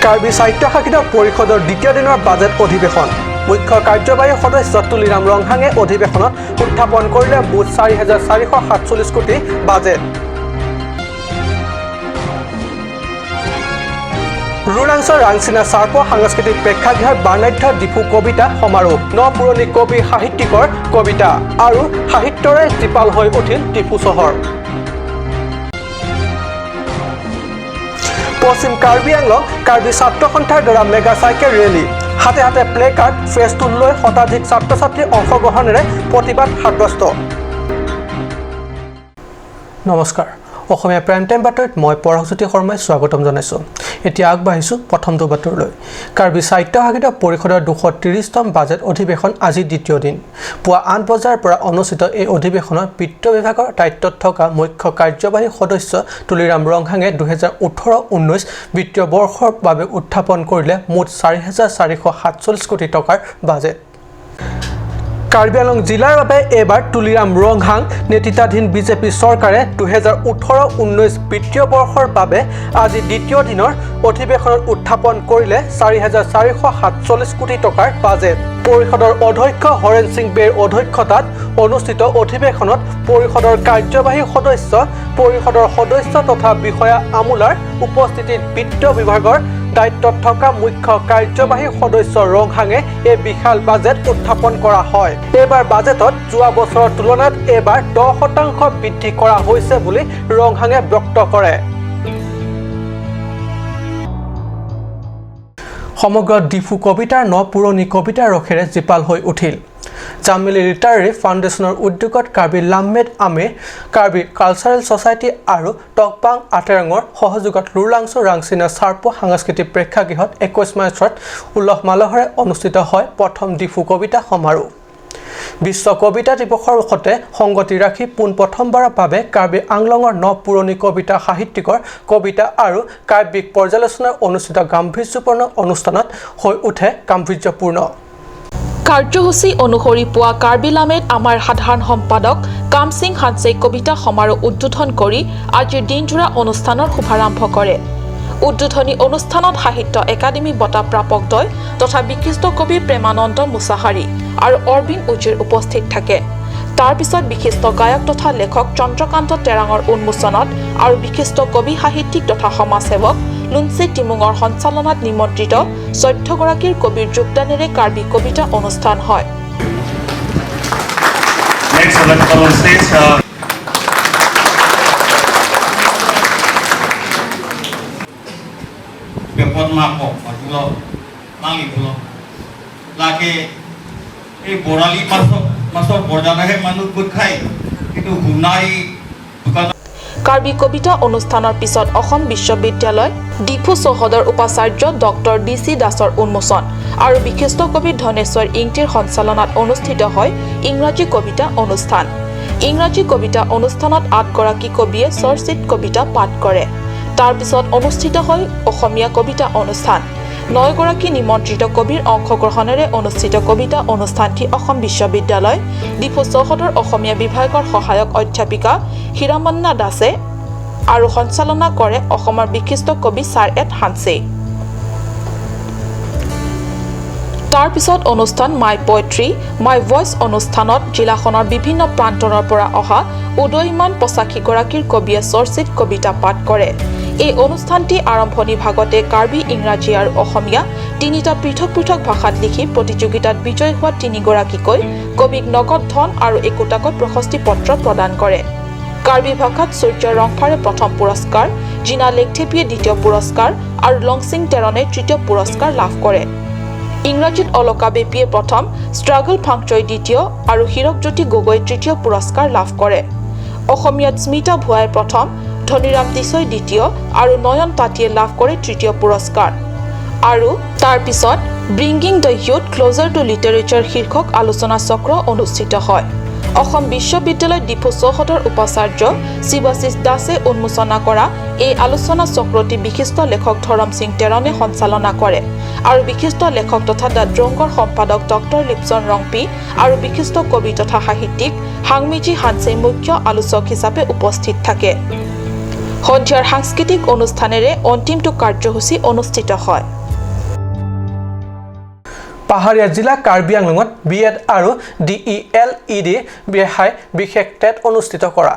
কাৰ্বি স্বায়ত্তশাসিত পৰিষদৰ দ্বিতীয় দিনৰ বাজেট অধিৱেশন। মুখ্য কাৰ্যবাহী সদস্য তুলিৰাম ৰংহাঙে অধিৱেশনত উত্থাপন কৰিলে মুঠ 4447 কোটি বাজেট। ৰুৰাংছৰ ৰাংচিনা চাৰ্প সাংস্কৃতিক প্ৰেক্ষাগৃহত বৰ্ণাঢ্য ডিফু কবিতা সমাৰোহ। ন পুৰণি কবি সাহিত্যিকৰ কবিতা আৰু সাহিত্যৰে জীপাল হৈ উঠিল ডিফু চহৰ। পশ্চিম কাৰ্বি আংলং কাৰ্বি ছাত্ৰ সন্থাৰ দ্বাৰা মেগা চাইকেল ৰেলী। হাতে হাতে প্লে কাৰ্ড, ফেষ্টুন লৈ শতাধিক ছাত্ৰ ছাত্ৰীৰ অংশগ্ৰহণেৰে প্ৰতিবাদ সাব্যস্ত। নমস্কাৰ, অসমীয়া প্ৰাইম টাইম বাতৰিত মই পৰশজ্যোতি শৰ্মাই স্বাগতম জনাইছোঁ। এতিয়া আগবাঢ়িছোঁ প্ৰথমটো বাতৰিলৈ। কাৰ্বি স্বায়ত্তশাসিত পৰিষদৰ 230তম বাজেট অধিৱেশন আজি দ্বিতীয় দিন। পুৱা 8 বজাৰ পৰা অনুষ্ঠিত এই অধিৱেশনত বিত্ত বিভাগৰ দায়িত্বত থকা মুখ্য কাৰ্যবাহী সদস্য তুলিৰাম ৰংহাঙে 2018-19 বিত্তীয় বৰ্ষৰ বাবে উত্থাপন কৰিলে মুঠ 4447 কোটি টকাৰ বাজেট। কাৰ্বি আংলং জিলাৰ বাবে এইবাৰ তুলিৰাম ৰংহাং নেতৃত্বাধীন বিজেপি চৰকাৰে 2018-19 বিত্তীয় বৰ্ষৰ বাবে আজি দ্বিতীয় দিনৰ অধিৱেশনত উত্থাপন কৰিলে 4447 কোটি টকাৰ বাজেট। পৰিষদৰ অধ্যক্ষ হৰেণ সিং বেৰ অধ্যক্ষতাত অনুষ্ঠিত অধিৱেশনত পৰিষদৰ কাৰ্যবাহী সদস্য, পৰিষদৰ সদস্য তথা বিষয়া আমোলাৰ উপস্থিতিত বিত্ত বিভাগৰ দায়িত্বত থকা মুখ্য কাৰ্যবাহী সদস্য ৰংহাঙে এই বিশাল বাজেট উত্থাপন কৰা হয়। এইবাৰ বাজেটত যোৱা বছৰৰ তুলনাত এইবাৰ 10% বৃদ্ধি কৰা হৈছে বুলি ৰংহাঙে ব্যক্ত কৰে। সমগ্ৰ ডিফু কবিতাৰ ন পুৰণি কবিতাৰ ৰসেৰে জীপাল হৈ উঠিল। জামিলি লিটাৰেৰী ফাউণ্ডেশ্যনৰ উদ্যোগত কাৰ্বি লামমেড আমে, কাৰ্বি কালচাৰেল ছ'চাইটি আৰু টকবাং আতেৰাঙৰ সহযোগত লুৰলাংছ ৰাংচিনা চাৰ্প সাংস্কৃতিক প্ৰেক্ষাগৃহত 21 মাৰ্চত উলহ মালহেৰে অনুষ্ঠিত হয় প্ৰথম ডিফু কবিতা সমাৰোহ। বিশ্ব কবিতা দিৱসৰ সৈতে সংগতি ৰাখি পোনপ্ৰথমবাৰৰ বাবে কাৰ্বি আংলঙৰ ন পুৰণি কবিতা সাহিত্যিকৰ কবিতা আৰু কাব্যিক পৰ্যালোচনাৰ অনুষ্ঠিত গাম্ভীৰ্যপূৰ্ণ অনুষ্ঠানত হৈ উঠে গাম্ভীৰ্যপূৰ্ণ। কাৰ্যসূচী অনুসৰি পুৱা কাৰ্বি লামেত আমাৰ সাধাৰণ সম্পাদক কামসিং হানছে কবিতা সমাৰোহ উদ্বোধন কৰি আজিৰ দিনজোৰা অনুষ্ঠানৰ শুভাৰম্ভ কৰে। উদ্বোধনী অনুষ্ঠানত সাহিত্য একাডেমী বঁটা প্ৰাপকদ্বয় তথা বিশিষ্ট কবি প্ৰেমানন্দ মুছাহাৰী আৰু অৰবিন্দ উজিৰ উপস্থিত থাকে। তাৰ পিছত বিশিষ্ট গায়ক তথা লেখক চন্দ্ৰকান্ত তেৰাঙৰ উন্মোচনত আৰু বিশিষ্ট কবি, সাহিত্যিক তথা সমাজসেৱক লুঞ্চি টিমুঙৰ সঞ্চালনাত নিমন্ত্ৰিত 14গৰাকীৰ কবিৰ যোগদানেৰে কাৰ্বি কবিতা অনুষ্ঠান হয়। Next, I'd like to call on stage বিপদ মালিব লাগে। এই বৰালি মাছৰ বজাৰহে মানুহ গোট খায়, কিন্তু সোণাই দোকানত কাৰ্বি কবিতা অনুষ্ঠানৰ পিছত অসম বিশ্ববিদ্যালয় ডিফু চৌহদৰ উপাচাৰ্য ডক্টৰ ডি চি দাসৰ উন্মোচন আৰু বিশিষ্ট কবি ধনেশ্বৰ ইংতিৰ সঞ্চালনাত অনুষ্ঠিত হয় ইংৰাজী কবিতা অনুষ্ঠান। ইংৰাজী কবিতা অনুষ্ঠানত আঠগৰাকী কবিয়ে চৰ্চিত কবিতা পাঠ কৰে। তাৰ পিছত অনুষ্ঠিত হয় অসমীয়া কবিতা অনুষ্ঠান। নগৰাকী নিমন্ত্ৰিত কবিৰ অংশগ্ৰহণেৰে অনুষ্ঠিত কবিতা অনুষ্ঠানটি অসম বিশ্ববিদ্যালয় ডিফু চৌহদৰ অসমীয়া বিভাগৰ সহায়ক অধ্যাপিকা হীৰামন্না দাসে আৰু সঞ্চালনা কৰে অসমৰ বিশিষ্ট কবি ছাৰ এড হানছে। তাৰ পিছত অনুষ্ঠান মাই পয়েট্ৰি my voice অনুষ্ঠানত জিলাখনৰ বিভিন্ন প্ৰান্তৰৰ পৰা অহা উদয়মান 85গৰাকীৰ কবিয়ে চৰ্চিত কবিতা পাঠ কৰে। এই অনুষ্ঠানটি আৰম্ভণি ভাগতে কাৰ্বি, ইংৰাজী আৰু অসমীয়া তিনিটা পৃথক পৃথক ভাষাত লিখি প্ৰতিযোগিতাত বিজয়ী হোৱা তিনিগৰাকীকৈ কবিক নগদ ধন আৰু একোটাকৈ প্ৰশস্তি পত্ৰ প্ৰদান কৰে। কাৰ্বি ভাষাত সূৰ্য ৰংফাৰে প্ৰথম পুৰস্কাৰ, জিনা লেকথেপীয়ে দ্বিতীয় পুৰস্কাৰ আৰু লংচিং টেৰণে তৃতীয় পুৰস্কাৰ লাভ কৰে। ইংৰাজীত অলকা বেপিয়ে প্ৰথম, ষ্ট্ৰাগল ফাংচই দ্বিতীয় আৰু হীৰকজ্যোতি গগৈ তৃতীয় পুৰস্কাৰ লাভ কৰে। অসমীয়াত স্মিতা ভুৱাই প্ৰথম, ধনীৰাম তিছৈ দ্বিতীয় আৰু নয়ন তাঁতীয়ে লাভ কৰে তৃতীয় পুৰস্কাৰ। আৰু তাৰ পিছত "Bringing the Youth Closer to Literature" শীৰ্ষক আলোচনা চক্ৰ অনুষ্ঠিত হয়। অসম বিশ্ববিদ্যালয় ডিফু চৌহদৰ উপাচাৰ্য শিৱাশিষ দাসে উন্মোচনা কৰা এই আলোচনা চক্ৰটি বিশিষ্ট লেখক ধৰম সিং টেৰণে সঞ্চালনা কৰে আৰু বিশিষ্ট লেখক তথা the দ্ৰংগৰ সম্পাদক ডক্টৰ লিপছন ৰংপি আৰু বিশিষ্ট কবি তথা সাহিত্যিক হাংমিজি হানছে মুখ্য আলোচক হিচাপে উপস্থিত থাকে। সন্ধিয়াৰ সাংস্কৃতিক অনুষ্ঠানেৰে অন্তিমটো কাৰ্যসূচী অনুষ্ঠিত হয়। পাহাৰীয়া জিলা কাৰ্বি আংলঙত বি এড আৰু D E L E D ৰেহাই বিশেষ টেট অনুষ্ঠিত কৰা,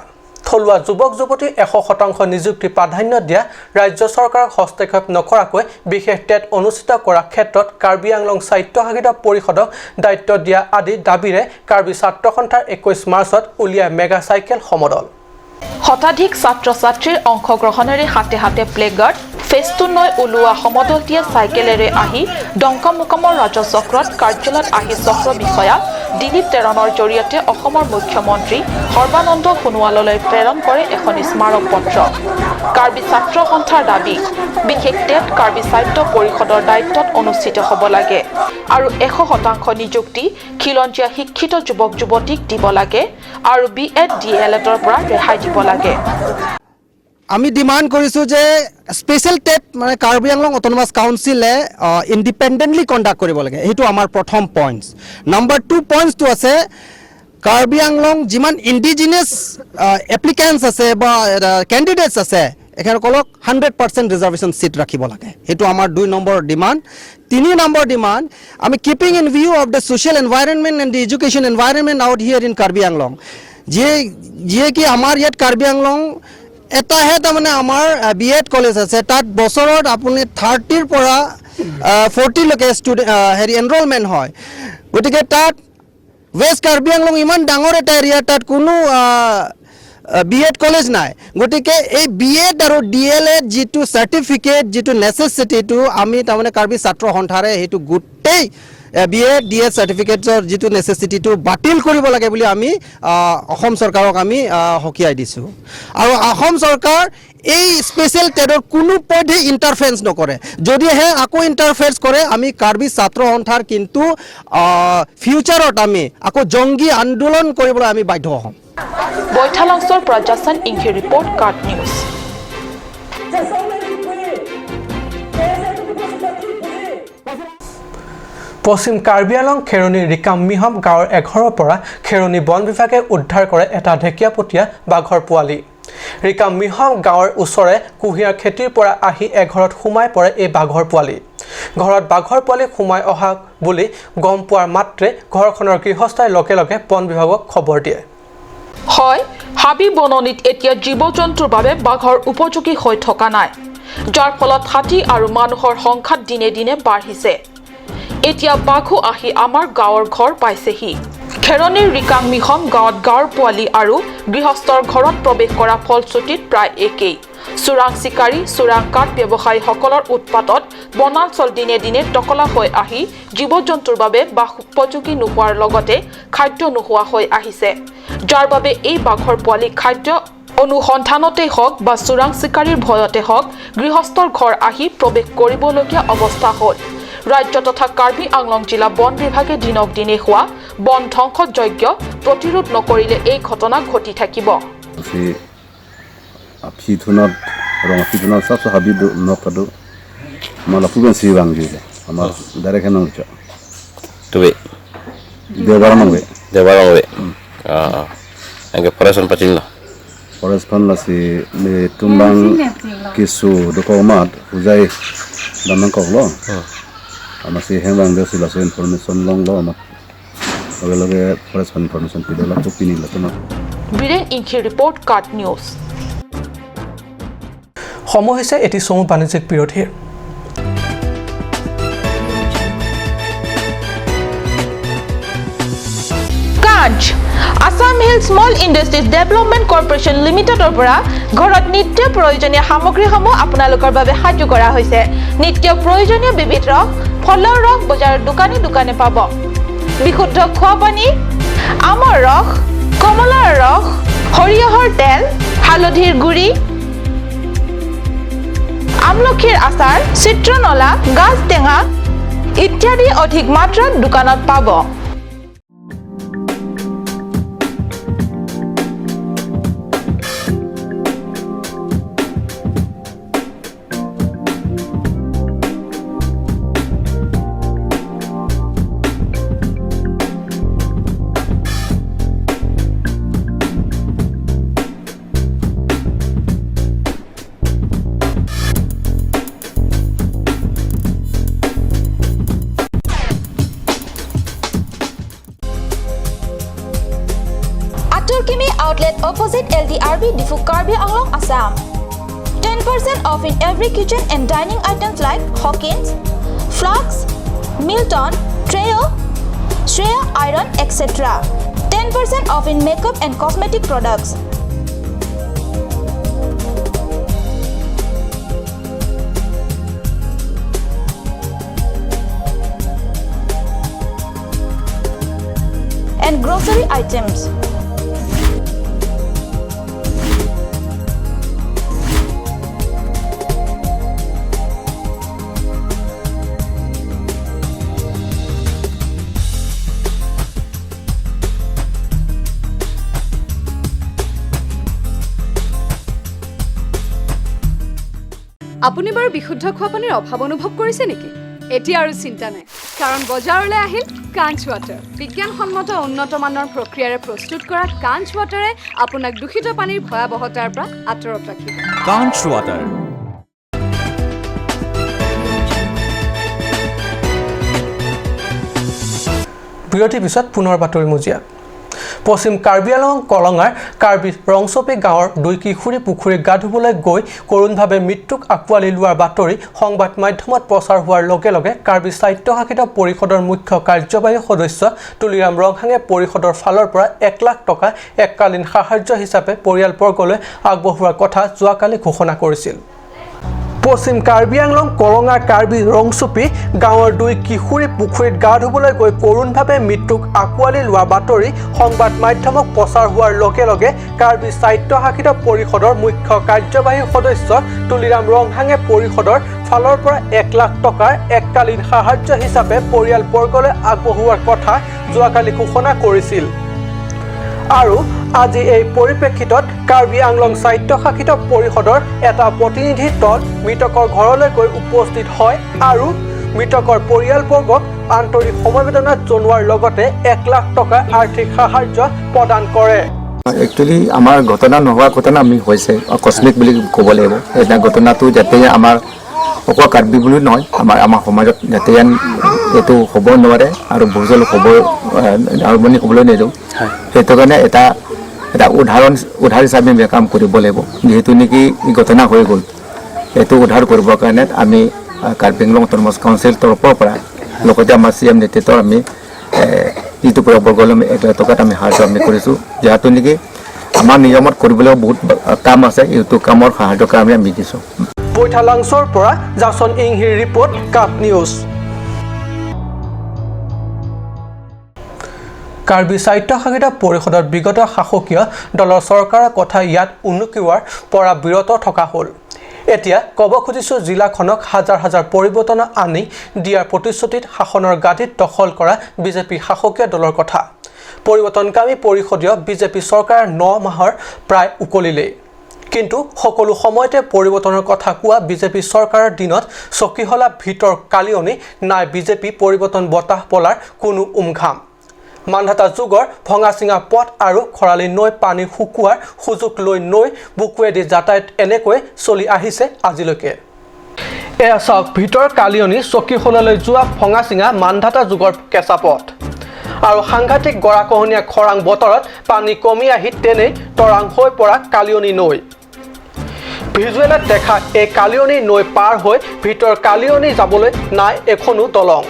থলুৱা যুৱক যুৱতী 100% নিযুক্তি প্ৰাধান্য দিয়া, ৰাজ্য চৰকাৰক হস্তক্ষেপ নকৰাকৈ বিশেষ টেট অনুষ্ঠিত কৰাৰ ক্ষেত্ৰত কাৰ্বি আংলং স্বায়ত্তশাসিত পৰিষদক দায়িত্ব দিয়া আদি দাবীৰে কাৰ্বি ছাত্ৰ সন্থাৰ 21 মাৰ্চত উলিয়াই মেগা চাইকেল সমদল। শতাধিক ছাত্ৰ ছাত্ৰীৰ অংশগ্ৰহণেৰে হাতে হাতে প্লেগাৰ্ড ফেষ্টুন লৈ ওলোৱা সমদলটিয়ে চাইকেলেৰে আহি ডংকামোকামৰ ৰাজচক্ৰত কাৰ্যালয়ত আহি চক্ৰ বিষয়া দিলীপ টেৰণৰ জৰিয়তে অসমৰ মুখ্যমন্ত্ৰী সৰ্বানন্দ সোণোৱাললৈ প্ৰেৰণ কৰে এখন স্মাৰক পত্ৰ। কাৰ্বি ছাত্ৰ সন্থাৰ দাবী, বিশেষ টেট কাৰ্বি সাহিত্য পৰিষদৰ দায়িত্বত অনুষ্ঠিত হ'ব লাগে আৰু 100% নিযুক্তি খিলঞ্জীয়া শিক্ষিত যুৱক যুৱতীক দিব লাগে আৰু বি এড ডি এল এডৰ পৰা ৰেহাই দিব লাগে। আমি ডিমাণ্ড কৰিছোঁ যে স্পেচিয়েল টেট মানে কাৰ্বি আংলং অট'নমাছ কাউন্সিলে ইণ্ডিপেণ্ডেণ্টলি কণ্ডাক্ট কৰিব লাগে, সেইটো আমাৰ প্ৰথম পইণ্টছ। নাম্বাৰ 2 পইণ্টছটো আছে, কাৰ্বি আংলং যিমান ইণ্ডিজিনিয়াছ এপ্লিকেণ্টছ আছে বা কেণ্ডিডেটছ আছে, এখেতসকলক 100% ৰিজাৰ্ভেশ্যন ছিট ৰাখিব লাগে, সেইটো আমাৰ 2 নম্বৰ ডিমাণ্ড। 3 নম্বৰ ডিমাণ্ড, আমি keeping in view of the social environment and the education environment out here in Karbi Anglong, যিয়ে কি আমাৰ ইয়াত কাৰ্বি আংলং এটাহে তাৰমানে আমাৰ বি এড কলেজ আছে, তাত বছৰত আপুনি 30ৰ পৰা 40লৈকে ষ্টুডেণ্ট হেৰি এনৰলমেণ্ট হয়। গতিকে তাত ৱেষ্ট কাৰ্বি আংলং ইমান ডাঙৰ এটা এৰিয়া, তাত কোনো বি এড কলেজ নাই। গতিকে এই বি এড আৰু ডি এল এড যিটো চাৰ্টিফিকেট, যিটো নেচেচিটিটো আমি তাৰমানে কাৰ্বি ছাত্ৰ সন্থাৰে সেইটো গোটেই বি এড ডি এড চাৰ্টিফিকেটৰ যিটো নেচেচিটিটো বাতিল কৰিব লাগে বুলি আমি অসম চৰকাৰক আমি সকীয়াই দিছোঁ। আৰু অসম চৰকাৰ এই স্পেচিয়েল টেটৰ কোনো পধ্যেই ইণ্টাৰফেৰেঞ্চ নকৰে। যদিহে আকৌ ইণ্টাৰফেৰেঞ্চ কৰে, আমি কাৰ্বি ছাত্ৰ সন্থাৰ কিন্তু ফিউচাৰত আমি আকৌ জংগী আন্দোলন কৰিবলৈ আমি বাধ্য হ'ম। বৈঠালাংছৰ পৰা জাছান ইংহি ৰিপৰ্ট, কাট নিউজ। পশ্চিম কাৰ্বি আংলং খেৰণি ৰিকাম মিহম গাঁৱৰ এঘৰৰ পৰা খেৰণি বন বিভাগে উদ্ধাৰ কৰে এটা ঢেকীয়াপতীয়া বাঘৰ পোৱালি। ৰিকাম মিহম গাঁৱৰ ওচৰে কুঁহিয়াৰ খেতিৰ পৰা আহি এঘৰত সোমাই পৰে এই বাঘৰ পোৱালি। ঘৰত বাঘৰ পোৱালি সোমাই অহা বুলি গম পোৱাৰ মাত্ৰে ঘৰখনৰ গৃহস্থই লগে লগে বন বিভাগক খবৰ দিয়ে। হয়, হাবি বননিত এতিয়া জীৱ জন্তুৰ বাবে বাঘৰ উপযোগী হৈ থকা নাই, যাৰ ফলত হাতী আৰু মানুহৰ সংঘাত দিনে দিনে বাঢ়িছে। এতিয়া বাঘো আহি আমাৰ গাঁৱৰ ঘৰ পাইছেহি। খেৰণিৰ ৰিকাং মিহম গাঁৱত গাঁৱৰ পোৱালি আৰু গৃহস্থৰ ঘৰত প্ৰৱেশ কৰা ফলশ্ৰুতিত প্ৰায় একেই। চোৰাং চিকাৰী, চোৰাং কাঠ ব্যৱসায়ীসকলৰ উৎপাতত বনাঞ্চল দিনে দিনে টকলা হৈ আহি জীৱ জন্তুৰ বাবে বাস উপযোগী নোহোৱাৰ লগতে খাদ্য নোহোৱা হৈ আহিছে, যাৰ বাবে এই বাঘৰ পোৱালি খাদ্য অনুসন্ধানতেই হওক বা চোৰাং চিকাৰীৰ ভয়তে হওক গৃহস্থৰ ঘৰ আহি প্ৰৱেশ কৰিবলগীয়া অৱস্থা হ'ল। ৰাজ্য তথা কাৰ্বি আংলং জিলা বন বিভাগে দিনক দিনে হোৱা বন ধ্বংসযজ্ঞ প্ৰতিৰোধ নকৰিলে এই ঘটনা ঘটি থাকিব। Amasi hembang desi laso information long lo amak লগে লগে ফৰেষ্ট ইনফৰমেশ্যন দিলে লাভ পিনি লাতো না। বীৰেন ইংখি ৰিপৰ্ট, কাট নিউজ। সময় হৈছে এটি চমু বাণিজ্যিক বিৰতিৰ। কাজ Assam hill small industries development corporation লিমিটেডৰ পৰা ঘৰত নিত্য প্ৰয়োজনীয় সামগ্ৰীসমূহ আপোনালোকৰ বাবে সাজু কৰা হৈছে। নিত্য প্ৰয়োজনীয় বিবিধ ৰস, ফলৰ ৰস বজাৰৰ দোকানে দোকানে পাব। বিশুদ্ধ খোৱা পানী, আমৰ ৰস, কমলাৰ ৰস, সৰিয়হৰ তেল, হালধিৰ গুড়ি, আমলখিৰ আচাৰ, চিত্ৰনলা, গাজ টেঙা ইত্যাদি অধিক মাত্ৰাত দোকানত পাব। LDRB, Diphu, Karbi Anglong, Assam. 10% off in every kitchen and dining items like Hawkins, Flux, Milton, Treo, Shreya Iron, etc. 10% off in makeup and cosmetic products. And grocery items. আপুনি বাৰু বিশুদ্ধ খোৱা পানীৰ অভাৱ অনুভৱ কৰিছে নেকি? এতিয়া আৰু চিন্তা নাই, কাৰণ বজাৰলৈ আহিল কাঞ্চ ৱাটাৰ। বিজ্ঞানসন্মত উন্নত মানৰ প্ৰক্ৰিয়াৰে প্ৰস্তুত কৰা কাঞ্চ ৱাটাৰে আপোনাক দূষিত পানীৰ ভয়াৱহতাৰ পৰা আঁতৰত ৰাখিব। কাঞ্চ ৱাটাৰ। বিৰতিৰ পিছত পুনৰ বাতৰি মজিয়াত। পশ্চিম কাৰ্বি আংলং কলঙাৰ কাৰ্বি ৰংচপি গাঁৱৰ দুই কিশোৰী পুখুৰীত গা ধুবলৈ গৈ কৰুণভাৱে মৃত্যুক আঁকোৱালি লোৱাৰ বাতৰি সংবাদ মাধ্যমত প্ৰচাৰ হোৱাৰ লগে লগে কাৰ্বি স্বায়ত্তশাসিত পৰিষদৰ মুখ্য কাৰ্যবাহী সদস্য তুলিৰাম ৰংহাঙে পৰিষদৰ ফালৰ পৰা 1 লাখ টকা এককালীন সাহায্য হিচাপে পৰিয়ালবৰ্গলৈ আগবঢ়োৱাৰ কথা যোৱাকালি ঘোষণা কৰিছিল। পশ্চিম কাৰ্বি আংলং কলঙা কাৰ্বি ৰংচুপি গাঁৱৰ দুই কিশোৰী পুখুৰীত গা ধুবলৈ গৈ কৰুণভাৱে মৃত্যুক আঁকোৱালি লোৱা বাতৰি সংবাদ মাধ্যমক প্ৰচাৰ হোৱাৰ লগে লগে কাৰ্বি স্বায়ত্তশাসিত পৰিষদৰ মুখ্য কাৰ্যবাহী সদস্য তুলিৰাম ৰংহাঙে পৰিষদৰ ফালৰ পৰা 1 লাখ টকাৰ এককালীন সাহায্য হিচাপে পৰিয়ালবৰ্গলৈ আগবঢ়োৱাৰ কথা যোৱাকালি ঘোষণা কৰিছিল। আৰু আজি এই পৰিপ্ৰেক্ষিতত কাৰ্বি আংলং স্বায়ত্তশাসিত পৰিষদৰ এটা প্ৰতিনিধি দল মৃতকৰ ঘৰলৈ গৈ উপস্থিত হয় আৰু মৃতকৰ পৰিয়ালবৰ্গক আন্তৰিক সমবেদনা জনোৱাৰ লগতে 1 লাখ টকা আৰ্থিক সাহায্য প্ৰদান কৰে। একচুৱেলি আমাৰ ঘটনা নোহোৱা ঘটনা আমি হৈছে, আকস্মিক বুলি ক'ব লাগিব। এটা ঘটনাটো যাতে আমাৰ অকল কাৰ্বি বুলি নহয়, আমাৰ সমাজত যাতে এইটো হ'ব নোৱাৰে আৰু ভুল হ'ব আৰম্ভণি হ'বলৈ নিদিওঁ, সেইটো কাৰণে এটা উদাহৰণ হিচাপে আমি কাম কৰিব লাগিব। যিহেতু নেকি এই ঘটনা হৈ গ'ল, এইটো উদ্ধাৰ কৰিবৰ কাৰণে আমি কাৰ্বি আংলং অট'নমাছ কাউন্সিল তৰফৰ পৰা, লগতে আমাৰ চি এম নেতৃত্বৰ আমি যিটো পৰিয়ালবৰ্গলৈ আমি 1 লাখ টকাত আমি সাহায্য আমি কৰিছোঁ। যিহেতু নেকি আমাৰ নিয়মত কৰিবলৈ বহুত কাম আছে, এইটো কামৰ সাহায্যৰ কাৰণে আমি দিছোঁ। বৈঠালাংছৰ পৰা জাচন ইংহিৰ ৰিপৰ্ট, কাপ নিউজ। কাৰ্বি স্বায়ত্তশাসিত পৰিষদৰ বিগত শাসকীয় দলৰ চৰকাৰৰ কথা ইয়াত উনুকিওৱাৰ পৰা বিৰত থকা হ'ল। এতিয়া ক'ব খুজিছোঁ জিলাখনক হাজাৰ হাজাৰ পৰিৱৰ্তন আনি দিয়াৰ প্ৰতিশ্ৰুতিত শাসনৰ গাদীত দখল কৰা বিজেপি শাসকীয় দলৰ কথা। পৰিৱৰ্তনকামী পৰিষদীয় বিজেপি চৰকাৰৰ 9 মাহৰ প্ৰায় উকলিলেই, কিন্তু সকলো সময়তে পৰিৱৰ্তনৰ কথা কোৱা বিজেপি চৰকাৰৰ দিনত চকীহলা ভিতৰ কালিয়নি নাই বিজেপি পৰিৱৰ্তন বতাহ বলাৰ কোনো উমঘাম। মান্ধাতা যুগৰ ভঙা চিঙা পথ আৰু খৰালি নৈ পানী শুকোৱাৰ সুযোগ লৈ নৈ বুকুৱেদি যাতায়াত এনেকৈ চলি আহিছে আজিলৈকে। এয়া চাওক, ভিতৰ কালিয়নি চকীহোলালৈ যোৱা ভঙা চিঙা মান্ধাতা যুগৰ কেঁচা পথ আৰু সাংঘাতিক গৰাখহনীয়া খৰাং বতৰত পানী কমি আহি তেনেই তৰাং হৈ পৰা কালিয়নি নৈ। ভিজুৱেলত দেখা এই কালিয়নি নৈ পাৰ হৈ ভিতৰ কালিয়নি যাবলৈ নাই এখনো দলং।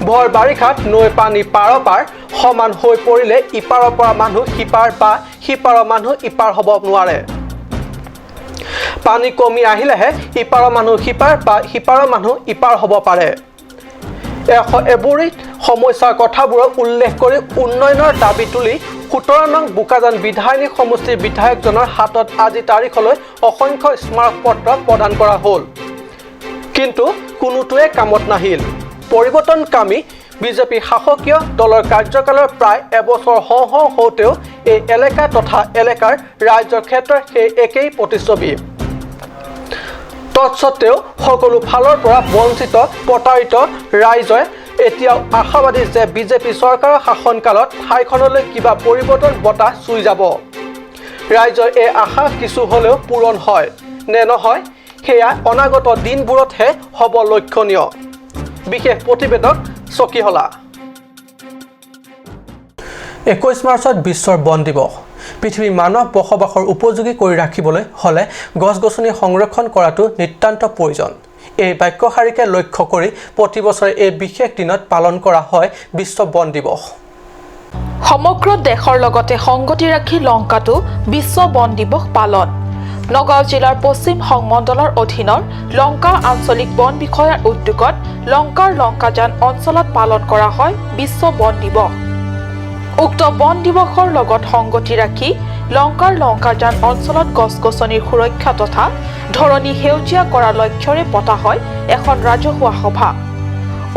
ভৰ বাৰিষাত নৈ পানী পাৰ সমান হৈ পৰিলে ইপাৰৰ পৰা মানুহ সিপাৰ বা সিপাৰৰ মানুহ ইপাৰ হ'ব নোৱাৰে। পানী কমি আহিলেহে ইপাৰৰ মানুহ সিপাৰ বা সিপাৰৰ মানুহ ইপাৰ হ'ব পাৰে। এবুৰি সমস্যাৰ কথাবোৰক উল্লেখ কৰি উন্নয়নৰ দাবী তুলি 17 নং বোকাজান বিধায়িনী সমষ্টিৰ বিধায়কজনৰ হাতত আজি তাৰিখলৈ অসংখ্য স্মাৰকপত্ৰ প্ৰদান কৰা হ'ল, কিন্তু কোনোটোৱে কামত নাহিল। পৰিৱৰ্তনকামী বিজেপি শাসকীয় দলৰ কাৰ্যকালৰ প্ৰায় এবছৰ হওঁ হওঁ হওঁতেও এই এলেকা তথা এলেকাৰ ৰাইজৰ ক্ষেত্ৰত সেই একেই প্ৰতিচ্ছবি। তৎসত্বেও সকলো ফালৰ পৰা বঞ্চিত প্ৰতাৰিত ৰাইজে এতিয়াও আশাবাদী যে বিজেপি চৰকাৰৰ শাসনকালত ঠাইখনলৈ কিবা পৰিৱৰ্তন বতাহ চুই যাব। ৰাইজৰ এই আশা কিছু হ'লেও পূৰণ হয় নে নহয়, সেয়া অনাগত দিনবোৰতহে হ'ব লক্ষণীয়। বিশেষ প্ৰতিবেদক, চকীহলা। 21 মাৰ্চত বিশ্বৰ বন দিৱস। পৃথিৱী মানৱ বসবাসৰ উপযোগী কৰি ৰাখিবলৈ হ'লে গছ গছনি সংৰক্ষণ কৰাটো নিতান্ত প্ৰয়োজন। এই বাক্যশাৰীকে লক্ষ্য কৰি প্ৰতি বছৰে এই বিশেষ দিনত পালন কৰা হয় বিশ্ব বন দিৱস। সমগ্ৰ দেশৰ লগতে সংগতি ৰাখি লংকাতো বিশ্ব বন দিৱস পালন। নগাঁও জিলাৰ পশ্চিম সংমণ্ডলৰ অধীনৰ লংকা আঞ্চলিক বন বিষয়াৰ উদ্যোগত লংকাৰ লংকাজান অঞ্চলত পালন কৰা হয় বিশ্ব বন দিৱস। উক্ত বন দিৱসৰ লগত সংগতি ৰাখি লংকাৰ লংকাজান অঞ্চলত গছ গছনিৰ সুৰক্ষা তথা ধৰণী সেউজীয়া কৰাৰ লক্ষ্যৰে পতা হয় এখন ৰাজহুৱা সভা।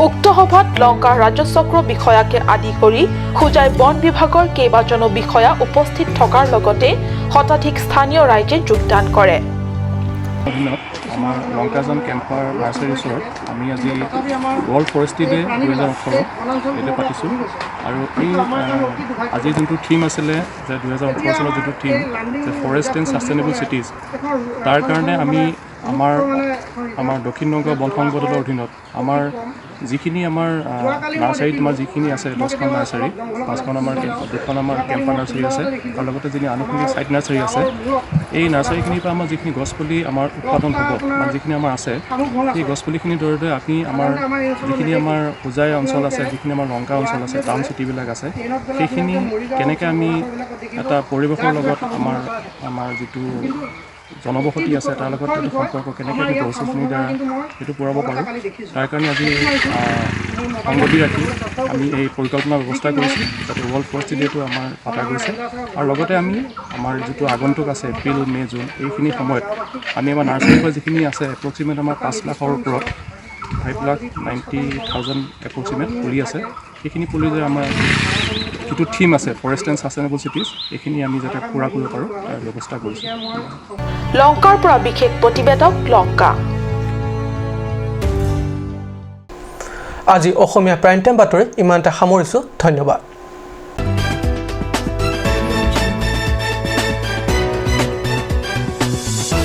উক্ত সভাত লংকাৰ ৰাজহচক্ৰ বিষয়াকে আদি কৰি হোজাই বন বিভাগৰ কেইবাজনো বিষয়া উপস্থিত থকাৰ লগতে শতাধিক স্থানীয় ৰাইজে যোগদান কৰে। অধীনত আমাৰ লংকাজান কেম্পাৰ নাৰ্চাৰীৰ ওচৰত আমি আজি ৱৰ্ল্ড ফৰেষ্ট্ৰি ডে 2018 এইটো পাতিছোঁ। আৰু এই আজি যোনটো থিম আছিলে যে 2018 চনৰ যিটো থিম যে ফৰেষ্ট এণ্ড ছাষ্টেইনেবল চিটিজ, তাৰ কাৰণে আমি আমাৰ দক্ষিণ নগাঁও বন সংমণ্ডলৰ অধীনত আমাৰ যিখিনি আমাৰ নাৰ্চাৰীত আমাৰ যিখিনি আছে 10খন নাৰ্চাৰী, পাঁচখন আমাৰ, দুখন আমাৰ কেম্পাৰ নাৰ্চাৰী আছে আৰু লগতে যিখিনি আনুষংগিক ছাইট নাৰ্চাৰী আছে, এই নাৰ্চাৰীখিনিৰ পৰা আমাৰ যিখিনি গছপুলি আমাৰ উৎপাদন হ'ব বা যিখিনি আমাৰ আছে, সেই গছপুলিখিনিৰ জৰিয়তে আমি আমাৰ যিখিনি আমাৰ হোজাই অঞ্চল আছে, যিখিনি আমাৰ লংকা অঞ্চল আছে, টাউন চিটিবিলাক আছে, সেইখিনি কেনেকৈ আমি এটা পৰিৱেশৰ লগত আমাৰ যিটো জনবসতি আছে তাৰ লগত এইটো সম্পৰ্ক কেনেকৈ আমি গছ গছনিৰ দ্বাৰা সেইটো পূৰাব পাৰোঁ, তাৰ কাৰণে আজি সংগতি ৰাখি আমি এই পৰিকল্পনাৰ ব্যৱস্থা কৰিছোঁ, যাতে ৱৰ্ল্ড ফৰেষ্ট্ৰি ডেটো আমাৰ পতা গৈছে। আৰু লগতে আমি আমাৰ যিটো আগন্তুক আছে এপ্ৰিল, মে', জুন এইখিনি সময়ত আমি আমাৰ নাৰ্চাৰীৰ পৰা যিখিনি আছে এপ্ৰক্সিমেট আমাৰ 5 লাখৰ ওপৰত, 5,90,000 এপ্ৰক্সিমেট পুলি আছে, সেইখিনি পুলি যে আমাৰ যিটো থিম আছে ফৰেষ্ট এণ্ড ছাষ্টেইনেবল চিটিজ, এইখিনি আমি যাতে পূৰা কৰিব পাৰোঁ তাৰ ব্যৱস্থা কৰিছোঁ। লংকাৰ পৰা বিশেষ প্ৰতিবেদক, লংকা। আজি অসমীয়া প্ৰাইম টাইম বাতৰি ইমানতে সামৰিছোঁ। ধন্যবাদ।